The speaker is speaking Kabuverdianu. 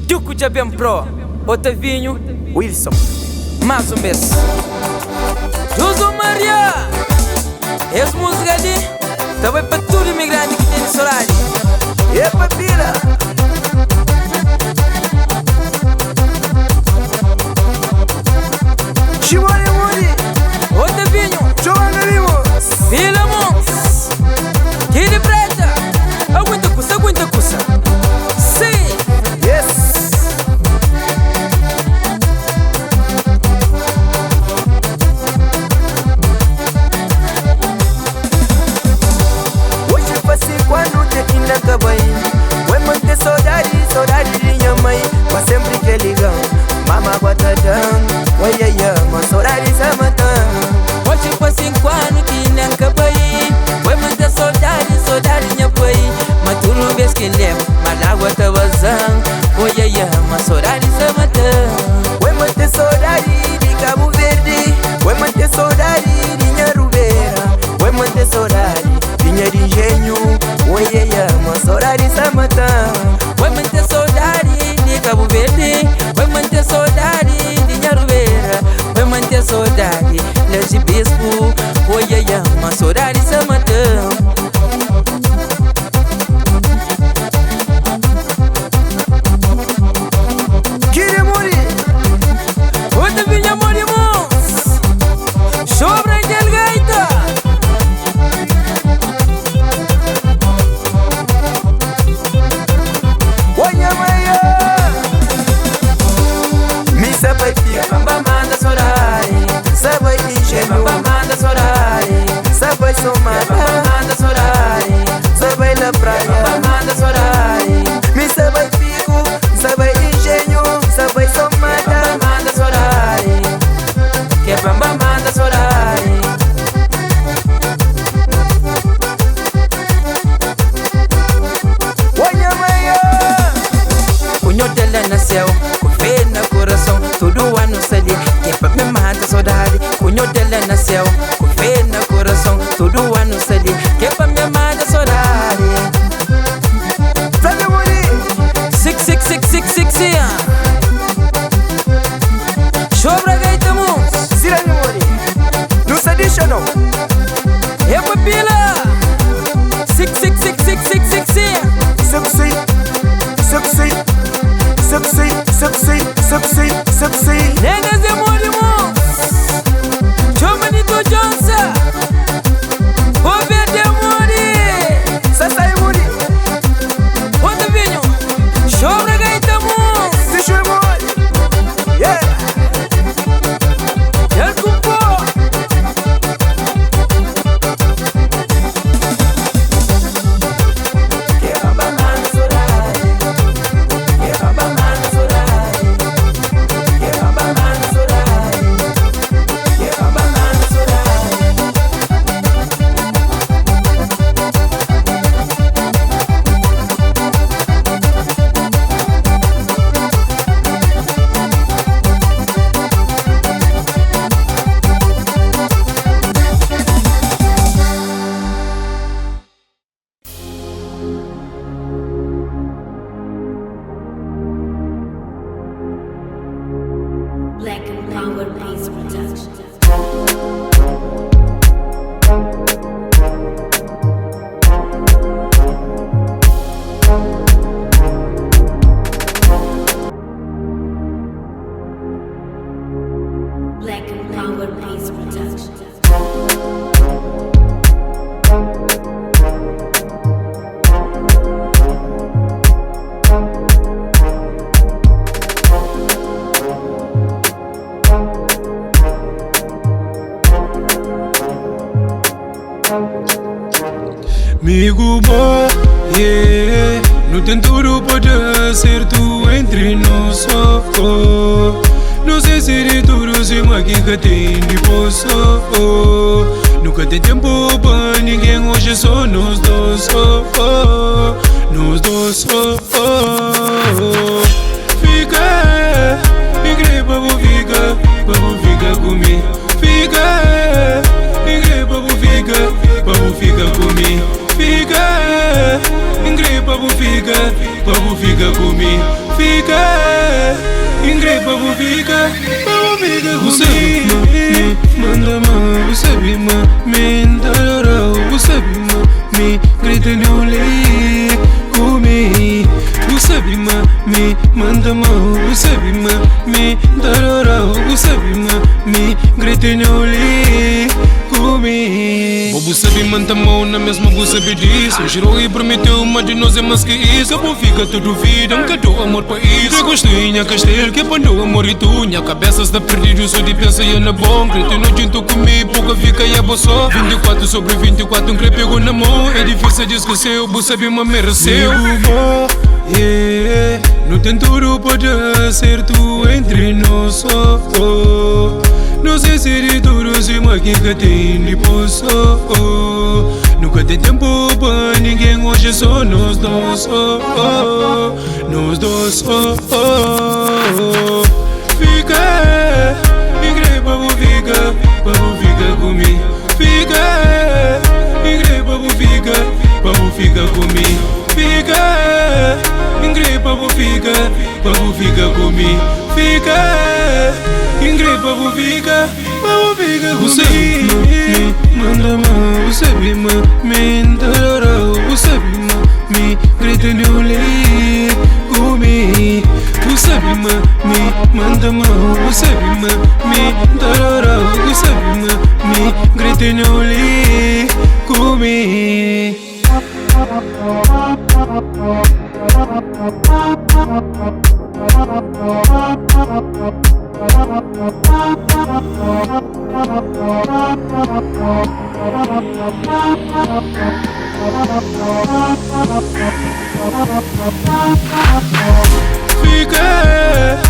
Djuku dja ben pro Otavinho Wilson. Más un bes Juzu Maria Es múzika li ta bai pa tudu imigranti ki tene sodadi. Epa pila! Ximoni Muri! Otavinho Txoanga Limos! Pila mons Kili Preta Aguenta kusa, aguenta kusa Si! Yes! Oji pa 5 anu te inda ka bai. Oi mante saudadi, saudadi di nha mãe. Mas sempre que ligam, mama bota dan. Oi ia, ia, ma saudadi sa matan. Oji pa 5 anu ki inda ka bai. Oi mante saudadi, saudadi nha pai. Ma tudu bes ki lembra, ma lágua ta vazan. Oi ia, ia, ma saudadi sa matan. Oi mante saudadi di Cabo Verde. Oi mante saudadi di nha Rubera. Oi mante saudadi di nha de engenho. Oi ia, ia, ma saudadi sa matan. Oi mante saudadi di Cabo Verde. Oi mante saudadi di nha Rubera. Oi mante saudadi Laje Bispo. Oi ia, ia, ma saudadi sa matan. Kirimuri! Otavinho Morimons Sobra del gaita. Oi nha mãe! Missa vai ficar, Bamba manda saudade, sabai engenho, bamba manda saudade, sabai somada, bamba manda saudade, sabai na praia. bamba manda saudade, Missa vai pico, sabai engenho, sabai somada. bamba manda saudade, que bamba manda saudade. Oi nha mãe! Cunho dela nasceu, com fé no coração, todo ano sali, que é pra me mata saudade. Cunho dela nasceu, com fé no coração, todo ano sali, que é pra me mata saudade. Flávio Muri! Six, six, six, six, six, yeah. Sobra gaita mons, Zira Muri! Não se deixa não! é pra pila. Six, six, six, six, six, six, yeah. Sexy, sexy, sexy, sexy, sexy, sexy. Nenas de Morimons, Chomanito Johnson, O Verde Muri, Sassai Muri! Otavinho, Sobra gaita mons, Deixa eu Muri! Yeah! El Cupó. Que bamba manda saudade, que bamba manda saudade, que bamba manda saudade, que bamba manda saudade. Black and Power Beats Production. Black and Power Beats Production. Amigo bom, yeah. Não tem tudo pode ser tu entre nós oh, oh. Não sei se de tudo se uma que tem de poço oh. Nunca tem tempo pra ninguém, hoje é só nós dois oh, oh. Nós dois oh, oh. Fica, igreja, vou ficar, vou ficar comigo. Fica, igreja, vou ficar, vou ficar comigo. Fica, igreja, vou ficar, vou ficar comigo. Fika, N kre pa bu fika, pa bu fika ku mi. Mi manda ma bu sabe ma mi N ta adora-u. Bu sabe ma mi kre tene-u li ku mi. Bu sabe ma mi manda ma bu sabe ma mi N ta adora-u. Bu sabe ma mi kre tene-u li ku mi. Bo bu sabe ma N ta ama-u na mesma bu sabe disso. Jurou e prometeu ma di nos é mas ki isso. Ka bu fika ta duvida, N ka dou amor pa isso. Kre konstrui nha kastelu ki é pa no amor i tu. Nha kabesa sta perdidu so di pensa ya na bo. N kre tene-u djuntu ku mi pa ka fika ya bo so. 24 sobri 24 N kre pega-u na mon. É difísil di skeseu, bu sabe ma mereseu. Mi ku bo, yeah, nu ten tudu pa da sertu entri nos, oh, oh. Nu skese di tudu sima ki ka ten dipôs, oh, oh. Nu ka ten ténpu pa ningen, oji é so nos dos, oh, oh. Nos dos, oh, oh. Fika, N kre pa bu fika, pa bu fika ku mi. Fika, N kre pa bu fika, pa bu fika ku mi. Fika, N kre pa bu fika, pa bu fika ku mi. Fika, N kre pa bu fika, pa bu fika ku mi. Mi manda ma bu sabe ma mi N ta adora-u. Bu sabe ma mi kre tene-u li ku mi. Bu sabe ma mi manda ma bu sabe ma mi N ta adora-u. Bu sabe ma mi kre tene-u li ku mi. Fika.